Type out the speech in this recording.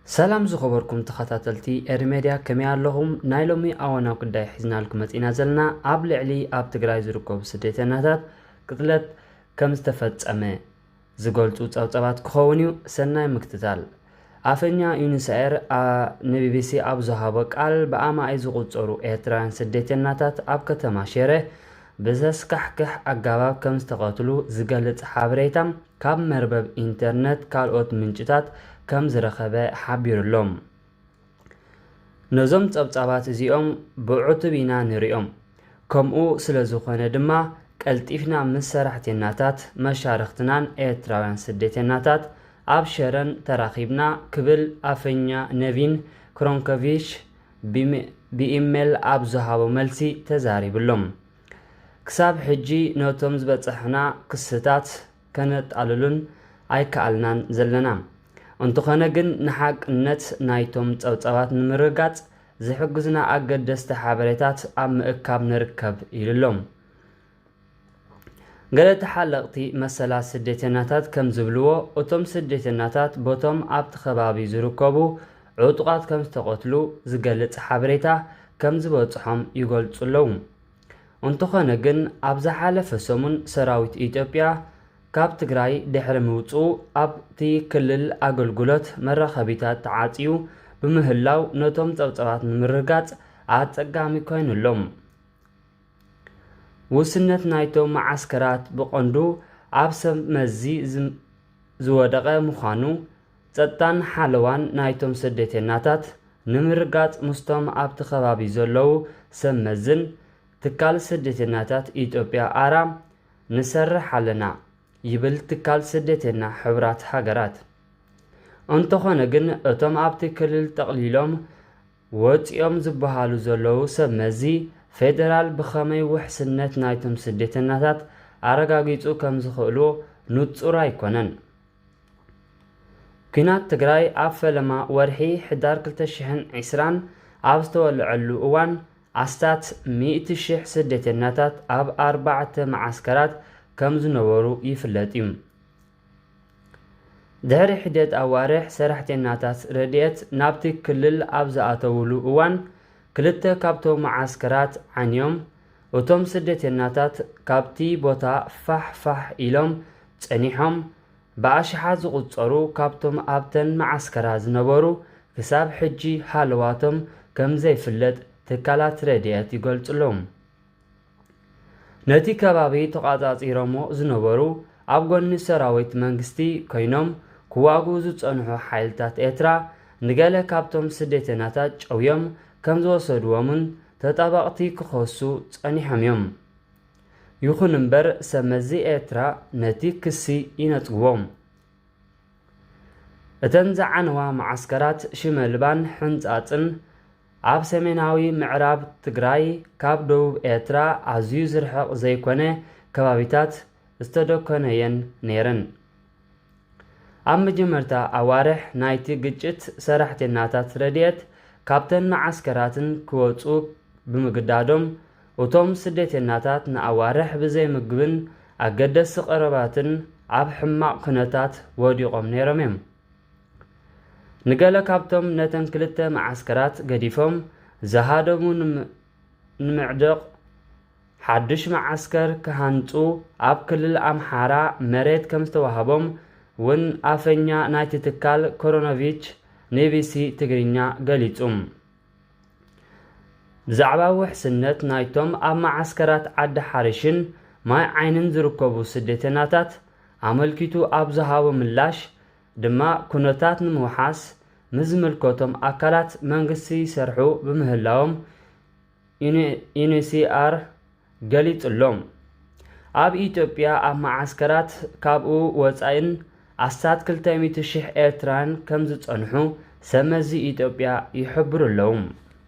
ሰላም ዝኸበርኩም ተኸታተልቲ ኤሪ ሜድያ፣ ከመይ ኣለኹም? ናይ ሎሚ ኣዋናዊ ጉዳይ ሒዝናልኩም መጺና ዘለና፣ ኣብ ልዕሊ ኣብ ትግራይ ዝርከቡ ስደተኛታት ቅትለት ከም ዝተፈጸመ ዝገልጹ ጸብጻባት ክኸውን እዩ። ሰናይ ምክትታል። ኣፈኛ ዩኒሳኤር ንቢቢሲ ኣብ ዝሃቦ ቃል፣ ብኣማኢት ዝቑጸሩ ኤርትራውያን ስደተኛታት ኣብ ከተማ ሽረ ብዘስካሕክሕ ኣገባብ ከም ዝተቐትሉ ዝገልጽ ሓበሬታ ካብ መርበብ ኢንተርነት ካልኦት ምንጭታት ከም ዝረኸበ ሓቢሩሎም። ነዞም ጸብጻባት እዚኦም ብዕቱብ ኢና ንሪኦም። ከምኡ ስለ ዝኾነ ድማ ቀልጢፍና ምስ ሰራሕተኛታት መሻርኽትናን ኤርትራውያን ስደተኛታት ኣብ ሸረን ተራኺብና ክብል ኣፈኛ ነቪን ክሮንኮቪች ብኢሜል ኣብ ዝሃቦ መልሲ ተዛሪብሎም። ክሳብ ሕጂ ነቶም ዝበጻሕና ክስታት ከነጣልሉን ኣይከኣልናን ዘለና። እንተኾነ ግን ንሓቅነት ናይቶም ጸብጻባት ንምርጋጽ ዝሕግዙና ኣገደስቲ ሓበሬታት ኣብ ምእካብ ንርከብ ኢሉሎም። ገለ ተሓለቕቲ መሰላት ስደተኛታት ከም ዝብልዎ፣ እቶም ስደተኛታት በቶም ኣብቲ ከባቢ ዝርከቡ ዕጡቓት ከም ዝተቐትሉ ዝገልጽ ሓበሬታ ከም ዝበጽሖም ይገልጹ ኣለዉ። እንተኾነ ግን፣ ኣብ ዝሓለፈ ሰሙን ሰራዊት ኢትዮጵያ ካብ ትግራይ ድሕሪ ምውጽኡ፣ ኣብቲ ክልል ኣገልግሎት መራኸቢታት ተዓጽዩ ብምህላው፣ ነቶም ጸብጻባት ንምርጋጽ ኣጸጋሚ ኮይኑ ኣሎ። ውስነት ናይቶም መዓስከራት ብቐንዱ ኣብ ሰብ መዚ ዝም-፣ ዝወደቐ ምዃኑ፣ ጸጥታን ሓለዋን ናይቶም ስደተኛታት ንምርጋጽ ምስቶም ኣብቲ ከባቢ ዘለዉ ሰብ መዝን ትካል ስደተኛታት ኢትዮጵያ ኣራ ንሰርሕ ኣለና ይብል ትካል ስደተኛ ሕቡራት ሃገራት። እንተኾነ ግን እቶም ኣብቲ ክልል ጠቕሊሎም ወጺኦም ዝበሃሉ ዘለዉ ሰብ መዚ ፌደራል ብኸመይ ውሕስነት ናይቶም ስደተኛታት ኣረጋጊጹ ከም ዝኽእሉ ንጹር ኣይኮነን። ኲናት ትግራይ ኣብ ፈለማ ወርሒ ሕዳር ክልተ ሽሕን ዕስራን ኣብ ዝተወልዐሉ እዋን ኣስታት ሚእቲ ሽሕ ስደተኛታት ኣብ ኣርባዕተ መዓስከራት ከም ዝነበሩ ይፍለጥ እዩ። ድሕሪ ሒደት ኣዋርሕ ሰራሕተኛታት ረድኤት ናብቲ ክልል ኣብ ዝኣተውሉ እዋን ክልተ ካብቶም መዓስከራት ዓንዮም። እቶም ስደተኛታት ካብቲ ቦታ ፋሕ ፋሕ ኢሎም ጸኒሖም። ብኣሽሓት ዝቑጸሩ ካብቶም ኣብተን መዓስከራት ዝነበሩ ክሳብ ሕጂ ሃለዋቶም ከም ዘይፍለጥ ትካላት ረድኤት ይገልጹ ኣለዉ። ነቲ ከባቢ ተቖጻጺሮሞ ዝነበሩ ኣብ ጎኒ ሰራዊት መንግስቲ ኮይኖም ክዋግኡ ዝጸንሑ ሓይልታት ኤርትራ ንገለ ካብቶም ስደተኛታት ጨውዮም ከም ዝወሰድዎምን ተጣበቕቲ ክኸሱ ጸኒሖም እዮም። ይኹን እምበር ሰብ መዚ ኤርትራ ነቲ ክሲ ይነጽግዎ። እተን ዝዓነዋ መዓስከራት ሽመልባን ሕንጻጽን ኣብ ሰሜናዊ ምዕራብ ትግራይ ካብ ደቡብ ኤርትራ ኣዝዩ ዝርሕቕ ዘይኮነ ከባቢታት ዝተደኮነየን ነይረን። ኣብ መጀመርታ ኣዋርሕ ናይቲ ግጭት ሰራሕተኛታት ረድኤት ካብተን መዓስከራትን ክወጹ ብምግዳዶም፣ እቶም ስደተኛታት ንኣዋርሕ ብዘይ ምግብን ኣገደስቲ ቀረባትን ኣብ ሕማቕ ኩነታት ወዲቖም ነይሮም እዮም። ንገለ ካብቶም ነተን ክልተ መዓስከራት ገዲፎም ዝሃደሙ ንም-፣ ንምዕደቕ ሓድሽ መዓስከር ክሃንጹ ኣብ ክልል ኣምሓራ መሬት ከም ዝተዋህቦም እውን ኣፈኛ ናይቲ ትካል ክሮኖቪች ንቢቢሲ ትግርኛ ገሊጹ። ብዛዕባ ውሕስነት ናይቶም ኣብ መዓስከራት ዓዲ ሓርሽን ማይ ዓይንን ዝርከቡ ስደተኛታት ኣመልኪቱ ኣብ ዝሃቦ ምላሽ ድማ፣ ኩነታት ንምውሓስ ምስ ዝምልከቶም ኣካላት መንግስቲ ይሰርሑ ብምህላዎም፣ ዩኒ-፣ ዩኒሲኣር ገሊጹ ኣሎ። ኣብ ኢትዮጵያ ኣብ መዓስከራት ካብኡ ወጻኢን ኣስታት ክልተ ሚእቲ ሽሕ ኤርትራውያን ከም ዝጸንሑ ሰብ መዚ ኢትዮጵያ ይሕብሩ ኣለዉ።